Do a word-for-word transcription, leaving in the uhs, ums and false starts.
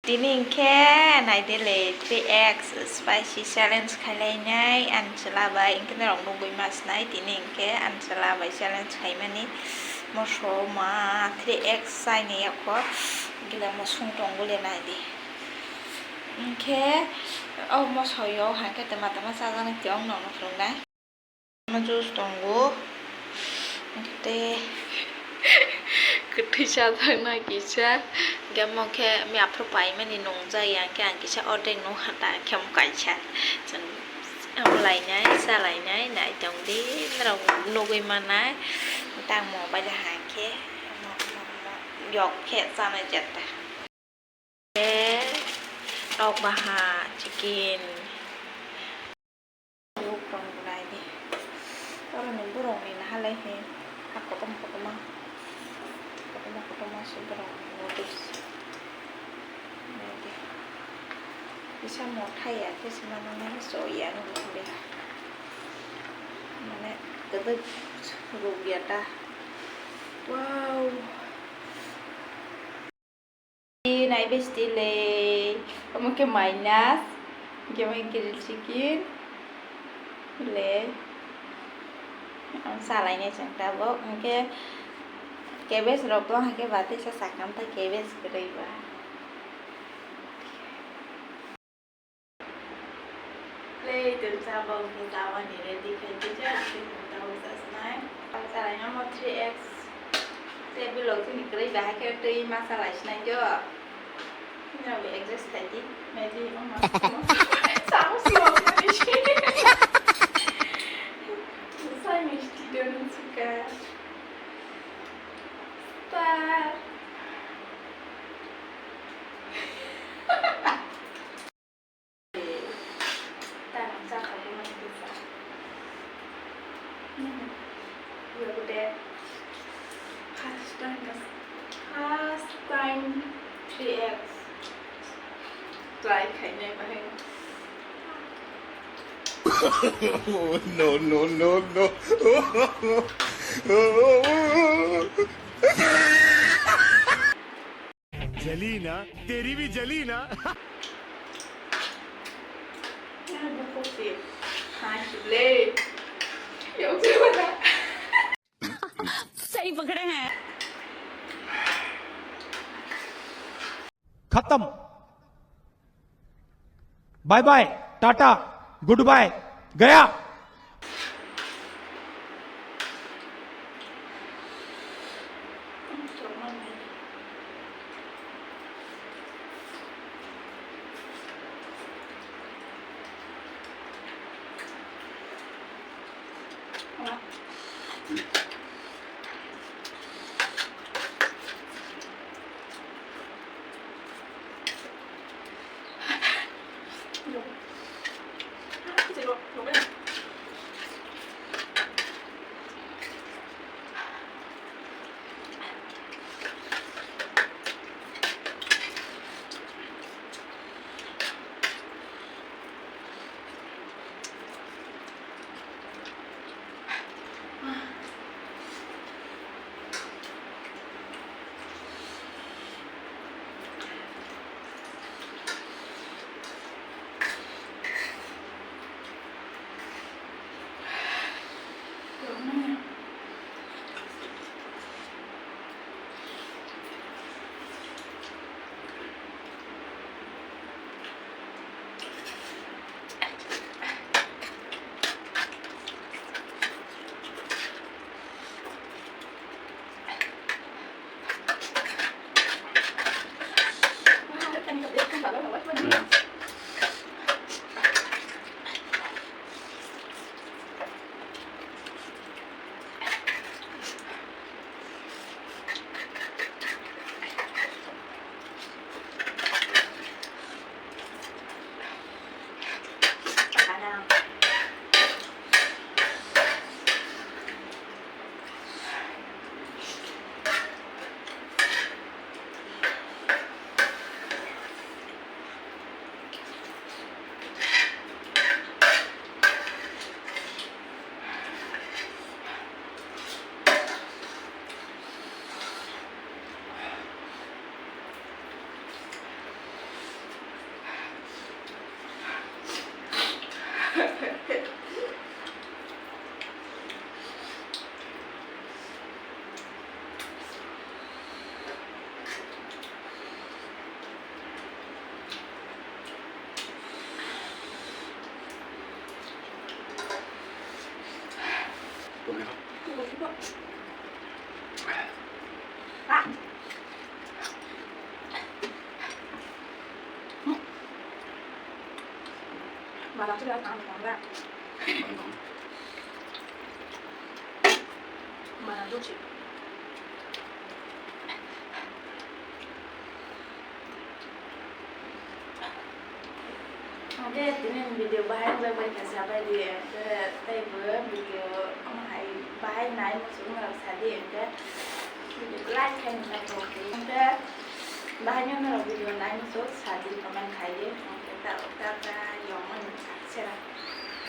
Tini hinkhe naidi le three X spicy challenge khailainai ani chwla bai, hinkhe norok nugwi ma sinai tini hinkhe ani chwla bai challenge khaimani moso ma three X chaini yakho gila mosong tongo le naidi. Hinkhe o moso yo hinkhe tama tama chajaknai tiyong nokno phunuknai. Juice tongo. Tei kwtwi chajaknai kisa. Hinkhe omo khe aphuru paimani nungjak ya, hinkhe ang kisa ordek nukha ta, hinkhe omo kaisa. Chwng omo lainai, cha lainai, naitong di, norok nugwi manai. Tei ang mobile hai khe, omo, omo, omo, yok khe chanai jeta. Tei rok baha chicken. Rok rok nai di. Oro ni borok ni naha lai he. Ha kotom kotom ma. Kotom kotom ma se borok ni noodles. Nai di. Kisa motha ya khe se mano nai so ya no le. Mane kedek ruk ya ta. Wow. Nai besti le, omo khe minus, hinkhe omo khe grilled chicken le, ang salainai chwng tabuk, hinkhe cabbage rok bo hinkhe batisa sakam ta cabbage kwrwi ba. Plate rwchapok rwchapani ready khai twijak, tei tabuk chasnai. Chalaina mo three X tei belok chini kwrwi bahai khe twi ma chalai sinai khe o. Chini rok adjust khai di, nai di, o ma. Chamo si rok nai si. Sai misti don chika. Star. First time, first time three X try khainai bahai. No, no, no, no. जली ना, तेरी भी जली ना। सही पकड़े हैं। खत्म। Bye bye, tata, good bye, गया। Mana tu dah tahu mana? Mana tu sih? Oke, tini video bahai bai bai kasa bai di, tei bo video bahai bahai nai muchung rok sadi, oke. Video like khai ni ta bo, oke. Bahai ni norok video nai muchung.